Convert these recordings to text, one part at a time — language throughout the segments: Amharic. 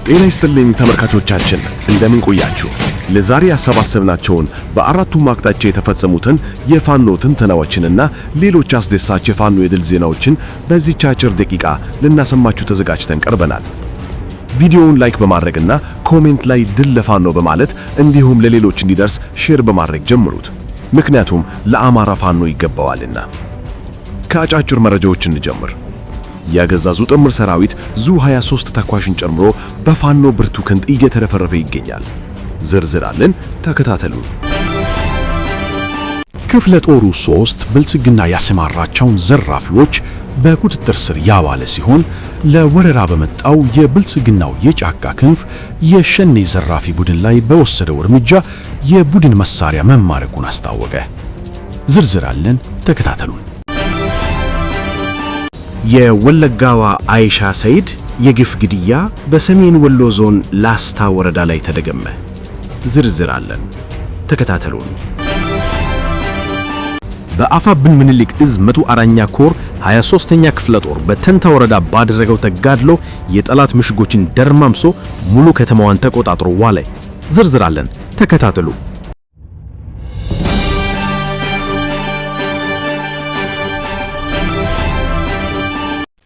ጤና ይስጥልኝ ተመልካቾቻችን፣ እንደምን ቆያችሁ? ለዛሬ ያሰባሰብናቸውን በአራቱም አቅጣጫ የተፈጸሙትን የፋኖ ትንተናዎችንና ሌሎች አስደሳች የፋኖ የድል ዜናዎችን በዚህች አጭር ደቂቃ ልናሰማችሁ ተዘጋጅተን ቀርበናል። ቪዲዮውን like በማድረግና comment ላይ ድል ለፋኖ በማለት እንዲሁም ለሌሎች እንዲደርስ share በማድረግ ጀምሩት። ምክንያቱም ለአማራ ፋኖ ይገባዋልና። ከአጫጭር መረጃዎች እንጀምር። ያገዛዙ ጥምር ሰራዊት ዙ 23 ተኳሽን ጨምሮ በፋኖ ብርቱ ክንድ እየተረፈረፈ ይገኛል። ዝርዝር አለን፣ ተከታተሉን። ክፍለ ጦሩ 3 ብልጽግና ያሰማራቸውን ዘራፊዎች በቁጥጥር ስር ያዋለ ሲሆን ለወረራ በመጣው የብልጽግናው የጫካ ክንፍ የሸኔ ዘራፊ ቡድን ላይ በወሰደው እርምጃ የቡድን መሳሪያ መማረኩን አስታወቀ። ዝርዝር አለን፣ ተከታተሉን። የወለጋዋ አይሻ ሰይድ የግፍ ግድያ በሰሜን ወሎ ዞን ላስታ ወረዳ ላይ ተደገመ። ዝርዝር አለን፣ ተከታተሉን። በአፋብን ምኒልክ እዝ 104ኛ ኮር 23ኛ ክፍለ ጦር በተንታ ወረዳ ባደረገው ተጋድሎ የጠላት ምሽጎችን ደርማምሶ ሙሉ ከተማዋን ተቆጣጥሮ ዋለ። ዝርዝር አለን፣ ተከታተሉ።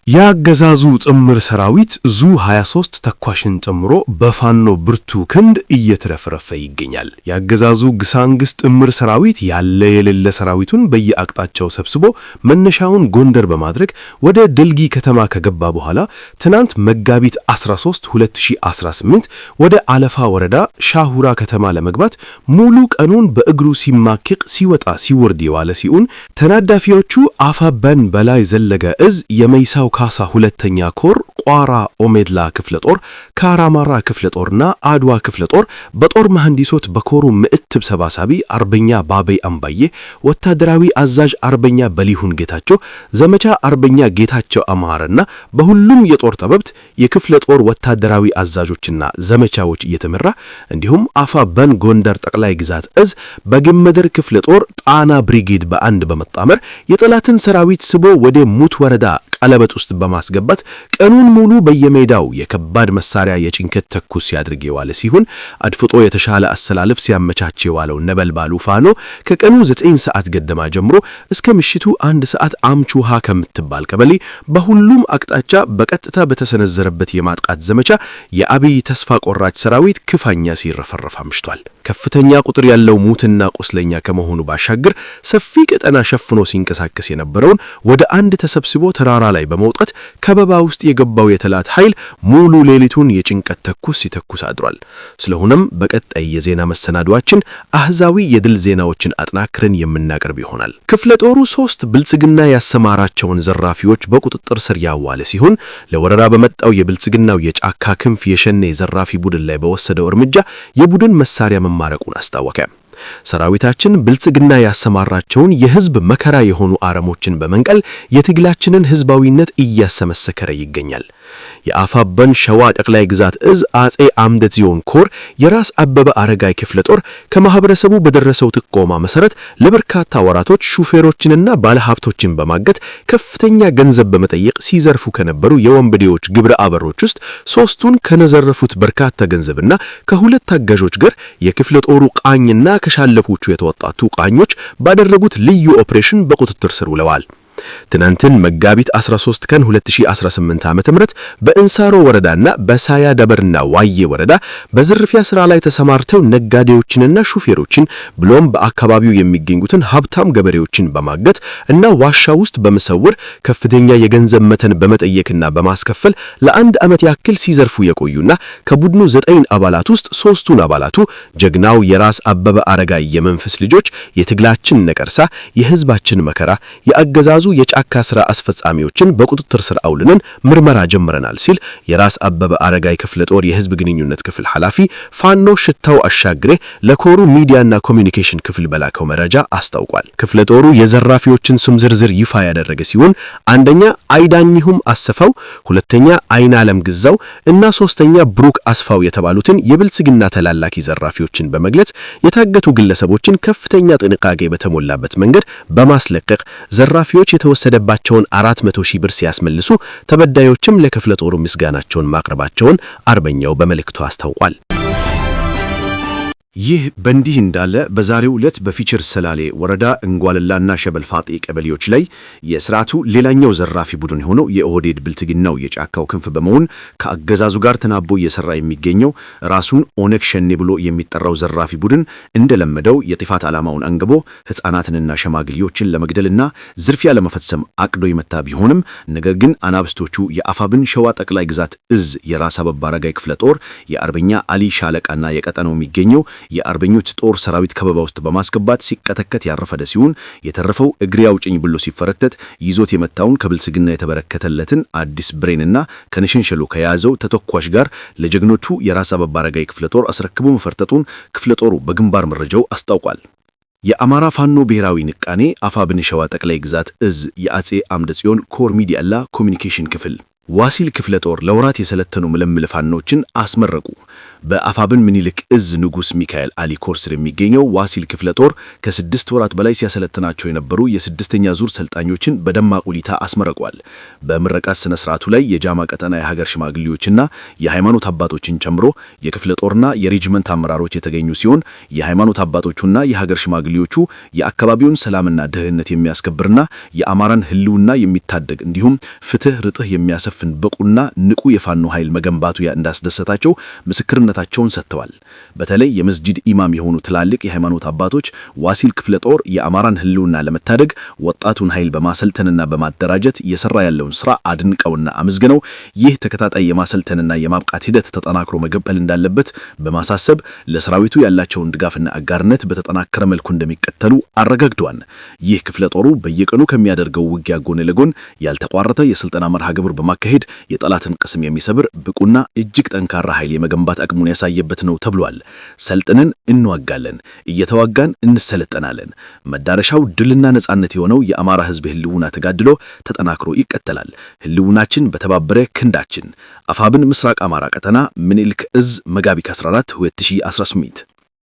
የአገዛዙ ጥምር ሰራዊት ዙ 23 ተኳሽን ጨምሮ በፋኖ ብርቱ ክንድ እየተረፈረፈ ይገኛል። የአገዛዙ ግሳንግስ ጥምር ሰራዊት ያለ የሌለ ሰራዊቱን በየአቅጣጫው ሰብስቦ መነሻውን ጎንደር በማድረግ ወደ ድልጊ ከተማ ከገባ በኋላ ትናንት መጋቢት 13 2018 ወደ አለፋ ወረዳ ሻሁራ ከተማ ለመግባት ሙሉ ቀኑን በእግሩ ሲማክቅ ሲወጣ ሲወርድ የዋለ ሲሆን፣ ተናዳፊዎቹ አፋበን በላይ ዘለቀ እዝ የመይሳው ካሳ ሁለተኛ ኮር ቋራ ኦሜድላ ክፍለ ጦር፣ ካራማራ ክፍለ ጦርና አድዋ ክፍለ ጦር በጦር መሐንዲሶት በኮሩ ምዕትብ ሰባሳቢ አርበኛ ባበይ አምባዬ፣ ወታደራዊ አዛዥ አርበኛ በሊሁን ጌታቸው፣ ዘመቻ አርበኛ ጌታቸው አማረና በሁሉም የጦር ጠበብት የክፍለ ጦር ወታደራዊ አዛዦችና ዘመቻዎች እየተመራ፣ እንዲሁም አፋበን ጎንደር ጠቅላይ ግዛት እዝ በግመደር ክፍለ ጦር ጣና ብሪጌድ በአንድ በመጣመር የጠላትን ሰራዊት ስቦ ወደ ሙት ወረዳ ቀለበት ውስጥ በማስገባት ቀኑን ሙሉ በየሜዳው የከባድ መሳሪያ የጭንቀት ተኩስ ሲያድርግ የዋለ ሲሆን፣ አድፍጦ የተሻለ አሰላለፍ ሲያመቻች የዋለው ነበልባሉ ፋኖ ከቀኑ 9 ሰዓት ገደማ ጀምሮ እስከ ምሽቱ 1 ሰዓት አምቹ ውሃ ከምትባል ቀበሌ በሁሉም አቅጣጫ በቀጥታ በተሰነዘረበት የማጥቃት ዘመቻ የአብይ ተስፋ ቆራጭ ሰራዊት ክፋኛ ሲረፈረፍ አምሽቷል። ከፍተኛ ቁጥር ያለው ሙትና ቁስለኛ ከመሆኑ ባሻገር ሰፊ ቀጠና ሸፍኖ ሲንቀሳቀስ የነበረውን ወደ አንድ ተሰብስቦ ተራራ ላይ በመውጣት ከበባ ውስጥ የገባው የጠላት ኃይል ሙሉ ሌሊቱን የጭንቀት ተኩስ ሲተኩስ አድሯል። ስለሆነም በቀጣይ የዜና መሰናዷችን አህዛዊ የድል ዜናዎችን አጠናክረን የምናቀርብ ይሆናል። ክፍለ ጦሩ 3 ብልጽግና ያሰማራቸውን ዘራፊዎች በቁጥጥር ስር ያዋለ ሲሆን፣ ለወረራ በመጣው የብልጽግናው የጫካ ክንፍ የሸኔ ዘራፊ ቡድን ላይ በወሰደው እርምጃ የቡድን መሳሪያ መማረኩን አስታወቀ። ሰራዊታችን ብልጽግና ያሰማራቸውን የህዝብ መከራ የሆኑ አረሞችን በመንቀል የትግላችንን ህዝባዊነት እያሰመሰከረ ይገኛል። የአፋበን ሸዋ ጠቅላይ ግዛት እዝ አጼ አምደ ጽዮን ኮር የራስ አበበ አረጋይ ክፍለ ጦር ከማህበረሰቡ በደረሰው ጥቆማ መሰረት ለበርካታ ወራቶች ሹፌሮችንና ባለሀብቶችን በማገት ከፍተኛ ገንዘብ በመጠየቅ ሲዘርፉ ከነበሩ የወንበዴዎች ግብረ አበሮች ውስጥ ሶስቱን ከነዘረፉት በርካታ ገንዘብና ከሁለት ታጋዦች ጋር የክፍለ ጦሩ ቃኝና ከሻለፎቹ የተወጣቱ ቃኞች ባደረጉት ልዩ ኦፕሬሽን በቁጥጥር ስር ውለዋል። ትናንትን መጋቢት 13 ቀን 2018 ዓ.ም በእንሳሮ ወረዳና በሳያ ደበርና ዋዬ ወረዳ በዝርፊያ ስራ ላይ ተሰማርተው ነጋዴዎችንና ሹፌሮችን ብሎም በአካባቢው የሚገኙትን ሀብታም ገበሬዎችን በማገት እና ዋሻ ውስጥ በመሰወር ከፍተኛ የገንዘብ መጠን በመጠየቅና በማስከፈል ለአንድ ዓመት ያክል ሲዘርፉ የቆዩና ከቡድኑ 9 አባላት ውስጥ ሶስቱን አባላቱ ጀግናው የራስ አበበ አረጋይ የመንፈስ ልጆች፣ የትግላችን ነቀርሳ፣ የህዝባችን መከራ፣ የአገዛዙ የጫካ ስራ አስፈጻሚዎችን በቁጥጥር ስር አውልነን ምርመራ ጀምረናል ሲል የራስ አበበ አረጋይ ክፍለ ጦር የህዝብ ግንኙነት ክፍል ኃላፊ ፋኖ ሽታው አሻግሬ ለኮሩ ሚዲያና ኮሚኒኬሽን ክፍል በላከው መረጃ አስታውቋል። ክፍለ ጦሩ የዘራፊዎችን ስም ዝርዝር ይፋ ያደረገ ሲሆን፣ አንደኛ አይዳኝሁም አሰፋው፣ ሁለተኛ አይናለም ግዛው እና ሶስተኛ ብሩክ አስፋው የተባሉትን የብልጽግና ተላላኪ ዘራፊዎችን በመግለጽ የታገቱ ግለሰቦችን ከፍተኛ ጥንቃቄ በተሞላበት መንገድ በማስለቀቅ ዘራፊዎች የተወሰደባቸውን 400 ሺህ ብር ሲያስመልሱ ተበዳዮችም ለክፍለ ጦሩ ምስጋናቸውን ማቅረባቸውን አርበኛው በመልእክቱ አስታውቋል። ይህ በእንዲህ እንዳለ በዛሬው ዕለት በፊቸር ሰላሌ ወረዳ እንጓልላና ሸበልፋጤ ቀበሌዎች ላይ የስርዓቱ ሌላኛው ዘራፊ ቡድን የሆነው የኦህዴድ ብልጽግናው የጫካው ክንፍ በመሆን ከአገዛዙ ጋር ተናቦ እየሰራ የሚገኘው ራሱን ኦነግ ሸኔ ብሎ የሚጠራው ዘራፊ ቡድን እንደለመደው የጥፋት ዓላማውን አንግቦ ሕፃናትንና ሸማግሌዎችን ለመግደልና ዝርፊያ ለመፈጸም አቅዶ የመታ ቢሆንም፣ ነገር ግን አናብስቶቹ የአፋብን ሸዋ ጠቅላይ ግዛት እዝ የራስ አበበ አረጋይ ክፍለ ጦር የአርበኛ አሊ ሻለቃና የቀጠናው የሚገኘው የአርበኞች ጦር ሰራዊት ከበባ ውስጥ በማስገባት ሲቀተከት ያረፈደ ሲሆን፣ የተረፈው እግሬ አውጭኝ ብሎ ሲፈረተት ይዞት የመጣውን ከብልጽግና የተበረከተለትን አዲስ ብሬንና ከነሸንሸሉ ከያዘው ተተኳሽ ጋር ለጀግኖቹ የራስ አበበ አረጋይ ክፍለ ጦር አስረክቦ መፈርጠጡን ክፍለ ጦሩ በግንባር መረጃው አስታውቋል። የአማራ ፋኖ ብሔራዊ ንቅናቄ አፋብን ሸዋ ጠቅላይ ግዛት እዝ የአጼ አምደ ጽዮን ኮር ሚዲያና ኮሚኒኬሽን ክፍል ዋሲል ክፍለ ጦር ለወራት የሰለተኑ ምልምል ፋኖችን አስመረቁ። በአፋብን ምኒልክ እዝ ንጉስ ሚካኤል አሊ ኮር ስር የሚገኘው ዋሲል ክፍለ ጦር ከ6 ወራት በላይ ሲያሰለጥናቸው የነበሩ የስድስተኛ ዙር ሰልጣኞችን በደማቅ ሁኔታ አስመርቋል። በምረቃት ስነ ስርዓቱ ላይ የጃማ ቀጠና የሀገር ሽማግሌዎችና የሃይማኖት አባቶችን ጨምሮ የክፍለ ጦርና የሬጅመንት አመራሮች የተገኙ ሲሆን፣ የሃይማኖት አባቶቹና የሀገር ሽማግሌዎቹ የአካባቢውን ሰላምና ደህንነት የሚያስከብርና የአማራን ህልውና የሚታደግ እንዲሁም ፍትህ ርትዕ የሚያሰፍን ብቁና ንቁ የፋኖ ኃይል መገንባቱ እንዳስደሰታቸው ምስክርነታቸውን ሰጥተዋል። በተለይ የመስጂድ ኢማም የሆኑ ትላልቅ የሃይማኖት አባቶች ዋሲል ክፍለ ጦር የአማራን ህልውና ለመታደግ ወጣቱን ኃይል በማሰልጠንና በማደራጀት እየሰራ ያለውን ስራ አድንቀውና አመስግነው፣ ይህ ተከታታይ የማሰልጠንና የማብቃት ሂደት ተጠናክሮ መቀጠል እንዳለበት በማሳሰብ ለሰራዊቱ ያላቸውን ድጋፍና አጋርነት በተጠናከረ መልኩ እንደሚቀጥሉ አረጋግጠዋል። ይህ ክፍለ ጦሩ በየቀኑ ከሚያደርገው ውጊያ ጎን ለጎን ያልተቋረጠ የስልጠና መርሃ ግብር በማካሄድ የጠላትን ቅስም የሚሰብር ብቁና እጅግ ጠንካራ ኃይል የመገንባት አቅሙን ያሳየበት ነው ተብሏል። ሰልጥነን እንዋጋለን፣ እየተዋጋን እንሰለጠናለን። መዳረሻው ድልና ነጻነት የሆነው የአማራ ሕዝብ ህልውና ተጋድሎ ተጠናክሮ ይቀጥላል። ህልውናችን በተባበረ ክንዳችን። አፋብን ምስራቅ አማራ ቀጠና ምኒልክ እዝ መጋቢት 14 2018።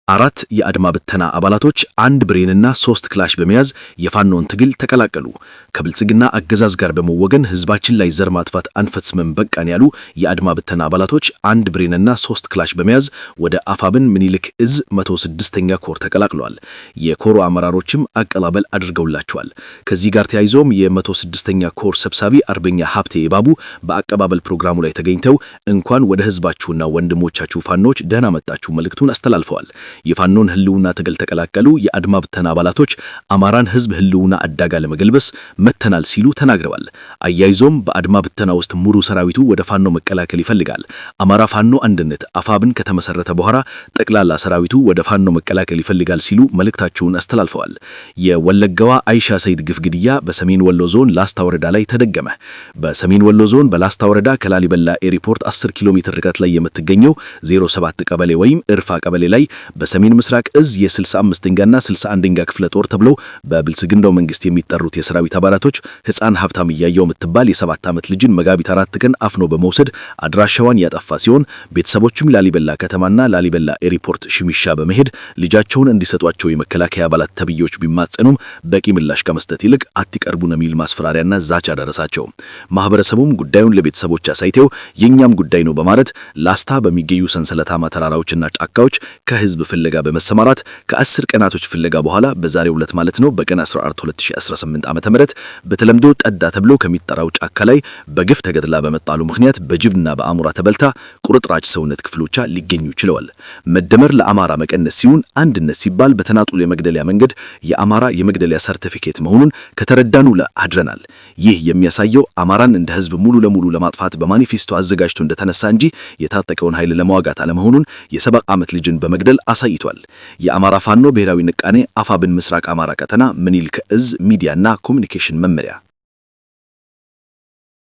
አራት የአድማ ብተና አባላቶች አንድ ብሬንና ሶስት ክላሽ በመያዝ የፋኖን ትግል ተቀላቀሉ። ከብልጽግና አገዛዝ ጋር በመወገን ህዝባችን ላይ ዘር ማጥፋት አንፈጽምም፣ በቃን ያሉ የአድማ ብተና አባላቶች አንድ ብሬንና ሶስት ክላሽ በመያዝ ወደ አፋብን ምኒልክ እዝ 106ኛ ኮር ተቀላቅለዋል። የኮሩ አመራሮችም አቀባበል አድርገውላቸዋል። ከዚህ ጋር ተያይዞም የ106ኛ ኮር ሰብሳቢ አርበኛ ሀብቴ የባቡ በአቀባበል ፕሮግራሙ ላይ ተገኝተው እንኳን ወደ ህዝባችሁና ወንድሞቻችሁ ፋኖች ደህና መጣችሁ መልእክቱን አስተላልፈዋል። የፋኖን ህልውና ትግል ተቀላቀሉ የአድማ ብተና አባላቶች አማራን ህዝብ ህልውና አደጋ ለመገልበስ መተናል ሲሉ ተናግረዋል። አያይዞም በአድማ ብተና ውስጥ ሙሉ ሰራዊቱ ወደ ፋኖ መቀላቀል ይፈልጋል። አማራ ፋኖ አንድነት አፋብን ከተመሰረተ በኋላ ጠቅላላ ሰራዊቱ ወደ ፋኖ መቀላቀል ይፈልጋል ሲሉ መልእክታቸውን አስተላልፈዋል። የወለጋዋ አይሻ ሰይድ ግፍ ግድያ በሰሜን ወሎ ዞን ላስታ ወረዳ ላይ ተደገመ። በሰሜን ወሎ ዞን በላስታ ወረዳ ከላሊበላ ኤርፖርት 10 ኪሎ ሜትር ርቀት ላይ የምትገኘው 07 ቀበሌ ወይም እርፋ ቀበሌ ላይ በሰሜን ምስራቅ እዝ የ65ኛና 61ኛ ክፍለ ጦር ተብለው በብልጽግናው መንግስት የሚጠሩት የሰራዊት አባላቶች ህፃን ሀብታም እያየው የምትባል የ7 ዓመት ልጅን መጋቢት 4 ቀን አፍኖ በመውሰድ አድራሻዋን ያጠፋ ሲሆን፣ ቤተሰቦችም ላሊበላ ከተማና ላሊበላ ኤርፖርት ሽሚሻ በመሄድ ልጃቸውን እንዲሰጧቸው የመከላከያ አባላት ተብዬዎች ቢማጸኑም በቂ ምላሽ ከመስጠት ይልቅ አትቀርቡን የሚል ማስፈራሪያና ዛቻ ደረሳቸው። ማህበረሰቡም ጉዳዩን ለቤተሰቦች አሳይተው የኛም ጉዳይ ነው በማለት ላስታ በሚገኙ ሰንሰለታማ ተራራዎችና ጫካዎች ከህዝብ ፍለጋ በመሰማራት ከ10 ቀናቶች ፍለጋ በኋላ በዛሬው ዕለት ማለት ነው በቀን 14 2018 ዓ.ም በተለምዶ ጠዳ ተብሎ ከሚጠራው ጫካ ላይ በግፍ ተገድላ በመጣሉ ምክንያት በጅብና በአሞራ ተበልታ ቁርጥራጭ ሰውነት ክፍሎቿ ሊገኙ ችለዋል። መደመር ለአማራ መቀነስ ሲሆን አንድነት ሲባል በተናጡል የመግደሊያ መንገድ የአማራ የመግደሊያ ሰርቲፊኬት መሆኑን ከተረዳን ውለን አድረናል። ይህ የሚያሳየው አማራን እንደ ህዝብ ሙሉ ለሙሉ ለማጥፋት በማኒፌስቶ አዘጋጅቶ እንደተነሳ እንጂ የታጠቀውን ኃይል ለመዋጋት አለመሆኑን የ7 ዓመት ልጅን በመግደል አሳይቷል። የአማራ ፋኖ ብሔራዊ ንቅናቄ አፋብን ምስራቅ አማራ ቀጠና ምኒልክ እዝ ሚዲያና ኮሚኒኬሽን መመሪያ።